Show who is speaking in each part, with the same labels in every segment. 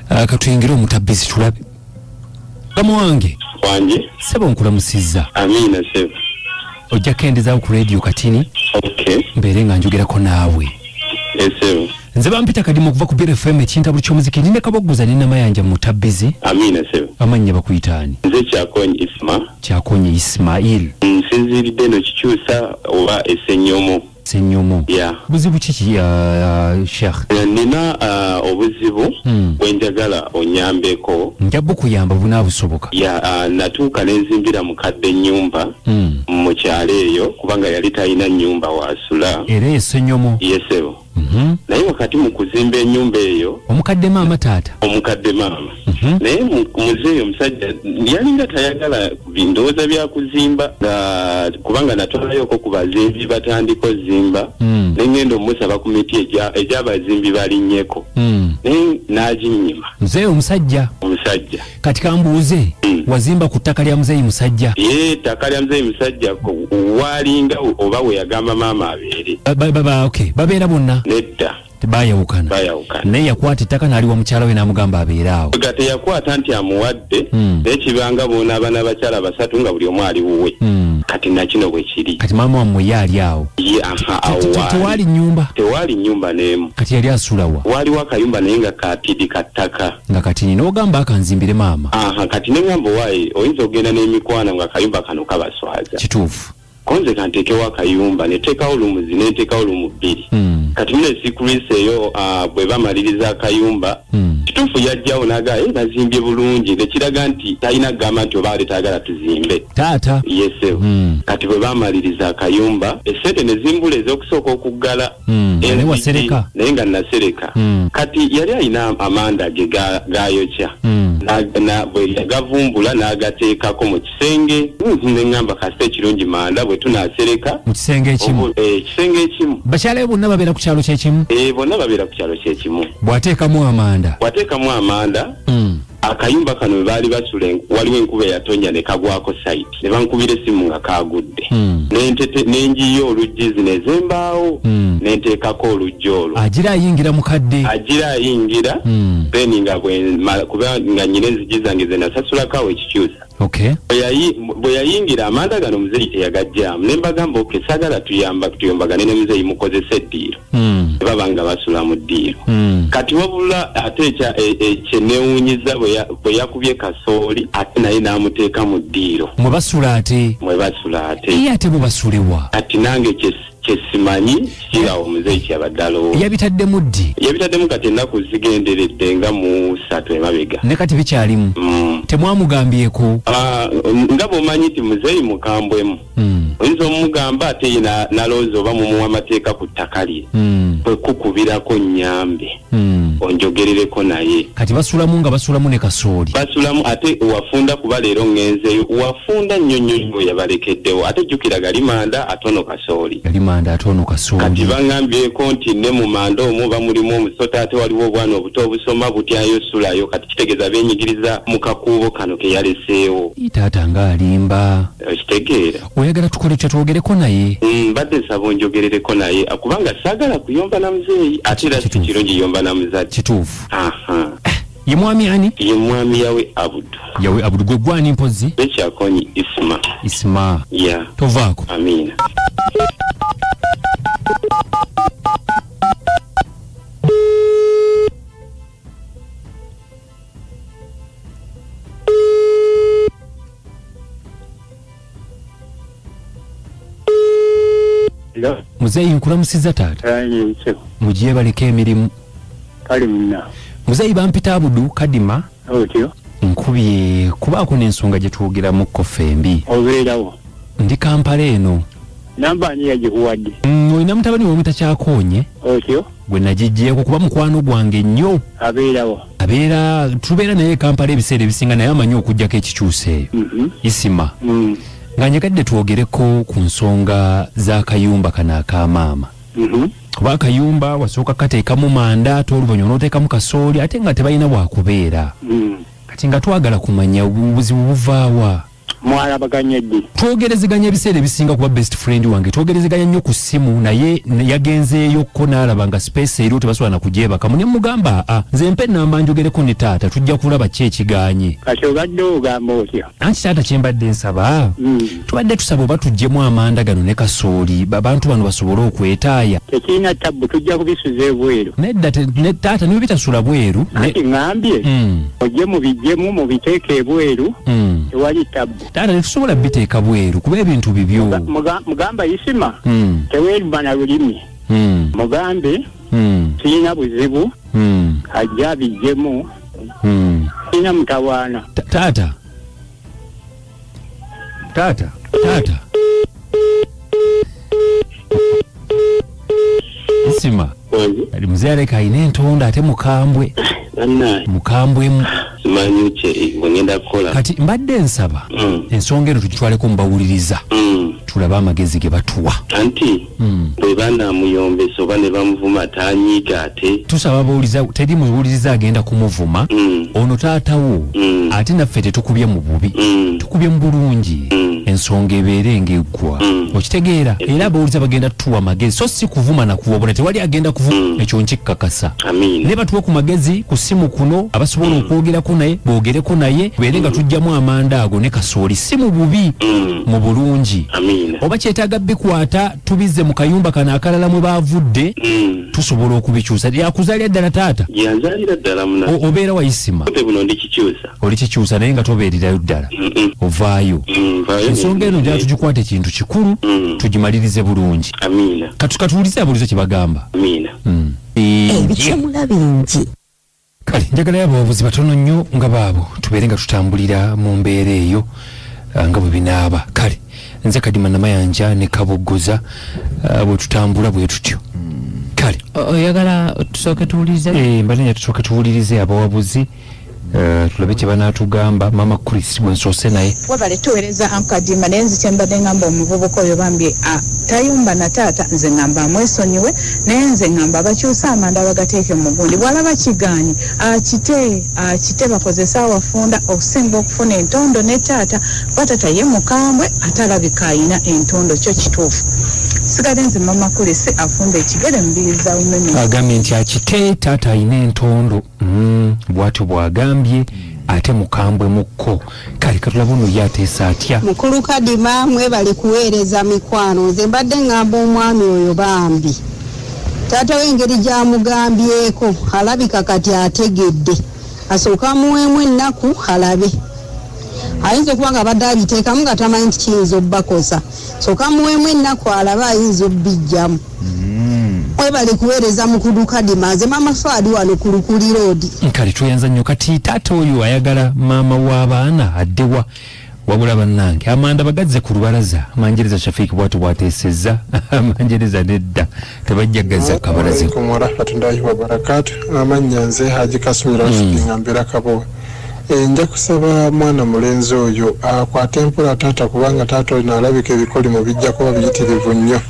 Speaker 1: Katuyingire omutabbizi tulabe. Mukama wange.
Speaker 2: Wangi.
Speaker 1: Ssebo nkulamusizza.
Speaker 2: Amiina ssebo.
Speaker 1: Ojja kukendezaawo ku radio katini.
Speaker 2: Okay.
Speaker 1: Mbeere nga njogerako naawe.
Speaker 2: Eh, ssebo.
Speaker 1: Nze bampita Kadimu okuva ku Beer FM ekintabuli ky'omuziki ndi ne Kaboggoza ne Namayanja mu mutabbizi.
Speaker 2: Amiina ssebo.
Speaker 1: Amannya bakuyita ani?
Speaker 2: Nze Kyakonyi Isma.
Speaker 1: Kyakonyi Ismail.
Speaker 2: Nsinziiridde eno Kikyusa oba e Ssenyomo.
Speaker 1: Ssenyomo.
Speaker 2: Yeah.
Speaker 1: Buzibu ki ki Sheikh?
Speaker 2: Nina obuzibu bwenjagala onyambeko.
Speaker 1: Nja bukuyamba bunaabusoboka.
Speaker 2: Yeah, natuuka nenzimbira mukadde ennyumba mu kyalo eyo kubanga yali talina nnyumba waasula.
Speaker 1: Era eyo Ssenyomo?
Speaker 2: Ye ssebo. Naye wakati mu kuzimba ennyumba eyo.
Speaker 1: Omukadde maama taata?
Speaker 2: Omukadde maama. Naye muzeeyi omusajja yalinga tayagala ndowooza bya kuzimba nga kubanga natwalayoko ku bazimbi batandika ozimba ne ngenda omusaba ku miti egy'abazimbi balinnyeko naye n'aginnyima.
Speaker 1: Muzeeyi omusajja?
Speaker 2: Omusajja.
Speaker 1: Kati kambuuze, wazimba ku ttaka lya muzeeyi musajja?
Speaker 2: Yee, ttaka lya muzeeyi musajja waalinga oba we yagamba maama abeere.
Speaker 1: Okay, babeera bonna?
Speaker 2: Nedda.
Speaker 1: Bayawukana.
Speaker 2: Bayawukana.
Speaker 1: Naye yakwata ettaka n'aliwa mukyala we n'amugamba abeere awo.
Speaker 2: Nga teyakwata nti amuwadde, naye kibanga bw'onaaba n'abakyala basatu nga buli omu ali wuwe. Kati na kino bwe kiri.
Speaker 1: Kati maama wammwe ye ali awo?
Speaker 2: Ye, aha, awo waali.
Speaker 1: Tewaali nnyumba?
Speaker 2: Tewaali nnyumba n'emu.
Speaker 1: Kati yali asula wa?
Speaker 2: Waaliwo akayumba naye nga katidi ka ttaka.
Speaker 1: Nga katini n'ogamba akanzimbire maama.
Speaker 2: Aha, kati ne ŋŋamba owaaye oyinza okugenda n'emikwano nga akayumba kano kabaswaza.
Speaker 1: Kituufu.
Speaker 2: Ko nze kanteekewo akayumba ne teekawo luumu zina ne nteekawo luumu bbiri. Kati nno esikulisa eyo bwe bamaliriza akayumba kituufu yajjawo n'agamba eh, bazimbye bulungi ne kiraga nti talina kugamba nti oba tayagala tuzimbe.
Speaker 1: Taata.
Speaker 2: Ye ssebo. Kati bwe bamaliriza akayumba essente ne zimbula ez'okusooka okuggala.
Speaker 1: Naye wasereka?
Speaker 2: Naye nga nasereka. Kati yali alina amanda ge gayokya. Bwe yagavumbula n'agateekako mu kisenge. Ne ŋŋamba kasita ekirungi manda bwe tunaasereka.
Speaker 1: Mu kisenge ekimu?
Speaker 2: Ekisenge ekimu.
Speaker 1: Bakyala be bonna babeera ku kyalo kye kimu?
Speaker 2: Bonna babeera ku kyalo kye kimu.
Speaker 1: Bw'ateekamu amanda?
Speaker 2: Bw'ateekamu amanda. Akayumba kano we baali basula waliwo enkuba eyatonnya ne kagwako sayiti ne bankubira essimu nga kaagudde. Ne njiya oluggi zino ez'embaawo ne nteekako oluggi olwo.
Speaker 1: Agira ayingira mukadde.
Speaker 2: Agira ayingira. Then nga bwe kuba nga nnyina enzigi zange ze nasasulako awo ekikyusa. Bwe yayingira amanda gano muzeeyi teyagaggyaamu ne mbagamba okay saagala tuyamba tuyombagane ne muzeeyi mukozese eddiiro. Ne baba nga basula mu ddiiro. Kati wabula ate kye neewuunyizza bwe yakubye kasooli ate naye n'amuteeka mu ddiiro.
Speaker 1: Mwe basula ate?
Speaker 2: Mwe basula ate.
Speaker 1: Ye ate bo basulewa?
Speaker 2: Kati nange kye simanyi kikirawo omuzeeyi kye yabadde alowooza.
Speaker 1: Yabitaddemu ddi?
Speaker 2: Yabitaddemu kati ennaku zigenderedde nga mu ssatu emabega.
Speaker 1: Ne kati bikyalimu? Temwamugambyeko?
Speaker 2: Nga bw'omanyi nti muzeeyi mukambwemu. Oyinza omugamba ate ye n'alowooza oba mumuwa amateeka ku ttaka lye. Kwe kukubirako nnyambe. Onjogerereko naye.
Speaker 1: Kati basulamu nga basulamu ne kasooli.
Speaker 2: Basulamu ate wafunda kuba leero ŋŋenzeeyo wafunda nnyo nnyo nnyo yabalekeddewo ate jjukira gali manda ate ono kasooli.
Speaker 1: Gali manda ate ono kasooli.
Speaker 2: Kati baŋŋambyeko nti ne mu manda omwo bamulimu omusota ate waliwo obwana obuto obusoma butyayo sulayo kati kitegeeza beenyigiriza mu kakuubo kano ke yaleseewo.
Speaker 1: Taata ng'alimba.
Speaker 2: Okitegeera.
Speaker 1: Oyagala tukole tutya twogereko naye?
Speaker 2: Mbadde nsaba onjogerereko naye kubanga saagala kuyomba na muzeeyi ate era si kirungi yomba na muzadde.
Speaker 1: Kituufu. Ye mwami ani?
Speaker 2: Ye mwami Yawe Abudu.
Speaker 1: Yawe Abudu gwe gwani mpozzi?
Speaker 2: Ekyakonyi Isma.
Speaker 1: Isma.
Speaker 2: Yeah.
Speaker 1: Tovaako.
Speaker 2: Amiina.
Speaker 1: Muzeeyi nkulamusizza taata. Mugiye baleke emirimu.
Speaker 3: Kale munna.
Speaker 1: Muzeeyi bampita Abudu Kadima.
Speaker 3: Otyo.
Speaker 1: Nkubye kubaako n'ensonga gye twogeramu ko ffembi.
Speaker 3: Obeerawo.
Speaker 1: Ndi Kampala eno.
Speaker 3: Namba ani yagikuwadde?
Speaker 1: Olina mutabani we omuyita Kyakoonye.
Speaker 3: Otyo.
Speaker 1: Gwe nagiggyeeko kuba mukwano gwange nnyo.
Speaker 3: Abeerawo.
Speaker 1: Abeera tubeera naye e Kampala ebiseera ebisinga naye amanyi okuggyako ekikyusa eyo. Isima. Nga njagadde twogereko ku nsonga z'akayumba kano aka maama. Kuba akayumba wasooka kateekamu manda ate oluvannyuma n'oteekamu kasooli ate nga tebalina wakubeera. Kati nga twagala kumanya obuzibu buvaawa.
Speaker 3: Mwalabaganye ddi?
Speaker 1: Twogerezeganya ebiseera ebisinga kuba best friend wange twogerezeganya nnyo ku ssimu, naye yagenzeeyokko n'alaba nga space eriwo tebasobola na kugyebakamu, ne mugamba aa nze mpa ennamba njogereko ne taata, tujja kulaba ki ekigaanye.
Speaker 3: Kati obadde ogamba otya?
Speaker 1: Anti taata kyembadde nsaba, tubadde tusaba oba tuggyemu amanda gano ne kasooli, abantu bano basobole okwetaaya.
Speaker 3: Tekirina tabbu, tujja kubisuza ebweru.
Speaker 1: Nedda taata ne bwe bitasula bweru.
Speaker 3: Anti ŋŋambye ojje mubiggyemu mubiteeke ebweru, tewali tabbu.
Speaker 1: Taata tetusobola biteeka bweru kuba ebintu bibyo.
Speaker 3: Mugamba Isima, teweeruma na lulimi. Mugambe sirina buzibu, ajja abiggyemu, sirina mutawaana.
Speaker 1: Taata, taata, taata. Isima. Ali muzeeyi aleka alina entonda ate mukambwe. Mukambwemu.
Speaker 2: Simanyi kye bwe ngenda kukola.
Speaker 1: Kati mbadde nsaba ensonga eno tugitwaleko mubawuliriza, tulabe amagezi ge batuwa.
Speaker 2: Anti bwe banaamuyombesa oba ne bamuvuma tanyiiga ate.
Speaker 1: Tusaba abawuliriza, teri muwuliriza agenda kumuvuma. Ono taatawo, ate naffe tetukubye mu bubi, tukubye mu bulungi, ensonga ebeere ng'eggwa. Okitegeera? Era abawuliriza bagenda tuwa amagezi, so si kuvuma na kuwabula, tewali agenda kuvuma, ekyo nkikkakasa.
Speaker 2: Amiina.
Speaker 1: Ne batuwe ku magezi ku ssimu kuno, abasobola okwogerako naye boogereko naye, beere nga tujjamu amanda ago ne kasooli, si mu bubi, mu bulungi.
Speaker 2: Amiina.
Speaker 1: Oba kyetaaga bikwata tubizze mu kayumba kano akalala mwe baavudde, tusobola okubikyusa. Yakuzaalira ddala taata?
Speaker 2: Yanzaalira ddala muna.
Speaker 1: Obeera wayisima?
Speaker 2: Ote buno ndi kikyusa.
Speaker 1: Oli kikyusa naye nga tobeererayo ddala. Ovaayo.
Speaker 2: Nvaayo.
Speaker 1: Ensonga eno njagala tugikwate ekintu kikulu, tugimalirize bulungi.
Speaker 2: Amiina.
Speaker 1: Katuwulize abulizo kye bagamba.
Speaker 2: Amiina.
Speaker 4: Ebikyamula bingi.
Speaker 1: Kale njagalayo abawabuzi batono nnyo nga baabo tubeere nga tutambulira mu mbeera eyo nga bwe binaaba. Kale nze Kadima Namayanja ne Kaboggoza, bwe tutambula bwe tutyo. Kale.
Speaker 5: Oyagala tusooke tuwulirize?
Speaker 1: Mbadde njagala tusooke tuwulirize abawabuzi, tulabe kye banaatugamba. Mama Chris gwe nsoose naye.
Speaker 6: Wabale tuweereza Ankadima, naye nze kye mbadde ngamba omuvubuka oyo bambi, tayumba na taata, nze ngamba amwesonyiwe, naye nze ngamba abakyusa amanda bagateeke mu gundi. Bw'alaba kigaanyi, akite bakozese awafunda okusinga okufuna entondo ne taata, kuba taata ye mukambwe ate alabika ayina entondo, kyo kituufu. Sigadde nze Mama Chris afumba ekigere mbiriza umeme.
Speaker 1: Agambye nti akite taata ayina entondo. Bw'atyo bw'agambye ate mukambwe mukko. Kale katulaba ono ye ateesa atya.
Speaker 7: Mukulu Kadima mwebale kuweereza mikwano. Nze mbadde ŋŋamba omwami oyo bambi taata we engeri gy'amugambyeko alabika kati ategedde, asooka amuweemu ennaku alabe. Ayinza okuba nga abadde abiteekamu nga tamanyi nti kiyinza obbakosa, sooka amuweemu ennaku alabe ayinza obbijjamu. Mwebale kuweereza Mukulu Kadima. Nze Mama Faadi wano ku Lukuli Road.
Speaker 1: Kale tweyanza nnyo. Kati taata oyo ayagala maama w'abaana addewa? Wabula bannange amanda bagazze ku lubalaza. Manjereza Shafiiki bw'atyo bw'ateesezza. Manjereza nedda, tebajja gazza kabalaza.
Speaker 8: Alaikum warahmatullahi wabarakatuh. Amannya nze Haji Kasumira Rashidi nga mbeera Kabowa. Nja kusaba mwana mulenzi oyo akwate mpola taata, kubanga taata oyo alabika ebikolimo bijja kuba biyitirivu nnyo.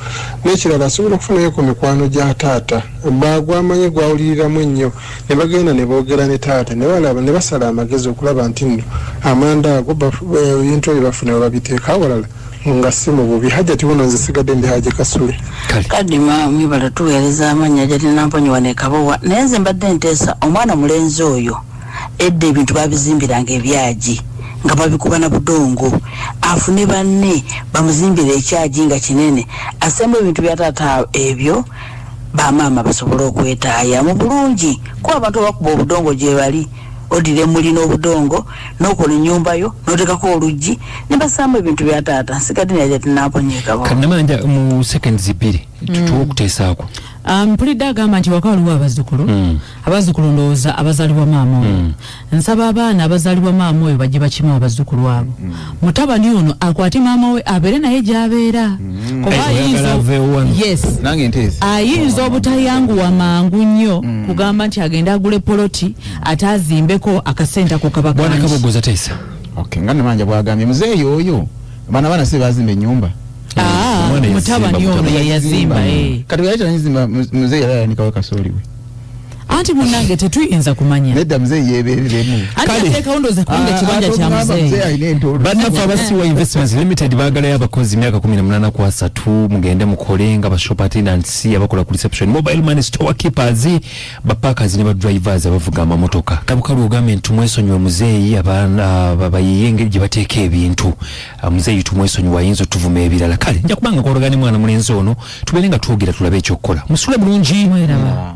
Speaker 8: N'ekirala asobola okufunayo ku mikwano gya taata bagwamanyi gwawuliriramu ennyo, ne bagenda ne boogera ne taata ne balaba ne basala amagezi okulaba nti nno amanda ago ebintu ebyo bafuna we babiteeka awalala nga si mu bubi. Hajjati buno nze sigadde ndi Haji Kasule.
Speaker 9: Kadima mwebale tuweereza amannya gyatinamponyi wano e Kabowa, naye nze mbadde nteesa omwana mulenzi oyo edda ebintu babizimbiranga ebyagi nga babikuba na budongo, afune banne bamuzimbire ekyagi nga kinene, asembe ebintu bya taata ebyo bamaama basobole okwetaaya mu bulungi, kuba abantu abakuba obudongo gye bali odire muli n'obudongo n'okola ennyumba yo n'oteekako oluggi ne basaamu ebintu bya taata. Nsigadde naye gyatinamponyi e Kabowa.
Speaker 1: Kati Namanja mu seconds bbiri tutuwe okuteesaako.
Speaker 5: Mpulidde agamba nti waka waliwo abazzukulu. Abazzukulu ndowooza abazaalibwa maama oyo. Nsaba abaana abazaalibwa maama oyo bajje bakime abazzukulu abo. Mutabani ono akwate maama we abeere naye gy'abeera. Kuba
Speaker 1: Oyagala aveewo wano.
Speaker 5: Yes.
Speaker 10: Nange nteesa.
Speaker 5: Ayinza obutayanguwa mangu nnyo kugamba nti agende agule poloti ate azimbeko akasente ako kaba
Speaker 1: Bwana
Speaker 5: kangi.
Speaker 1: Kabogoza teesa.
Speaker 10: Okay, nga Namanja bw'agambye muzeeyi oyo bana bana si bazimba ennyumba.
Speaker 1: Omwana yazimba
Speaker 5: Mutabani ono
Speaker 1: mutabani.
Speaker 5: ye yazimba,
Speaker 10: Kati bwe yali tanazimba, muzeeyi yali ayanikawo kasooli we.
Speaker 5: Anti munnange tetuyinza kumanya.
Speaker 10: Nedda, muzeeyi yeebeereremu.
Speaker 5: Anti ateekawo ndowooza kubanga ekibanja kya muzeeyi.
Speaker 1: Bannaffe abasiwa Investments Limited baagalayo abakozi myaka 18 ku 30. Mugende mukole nga ba shop attendants, abakola ku reception, mobile money, store keepers, bapackers ne badrivers abavuga amamotoka. Kabukalu ogambye nti tumwesonyiwe muzeeyi, abaana bayiye engeri gye bateeka ebintu. Muzeeyi tumwesonyiwe, ayinza otuvuma ebirala. Kale nja kubanga nkolagana ne mwana mulenzi ono, tubeere nga twogera tulabe ekyokukola. Musule bulungi.
Speaker 5: Mweraba.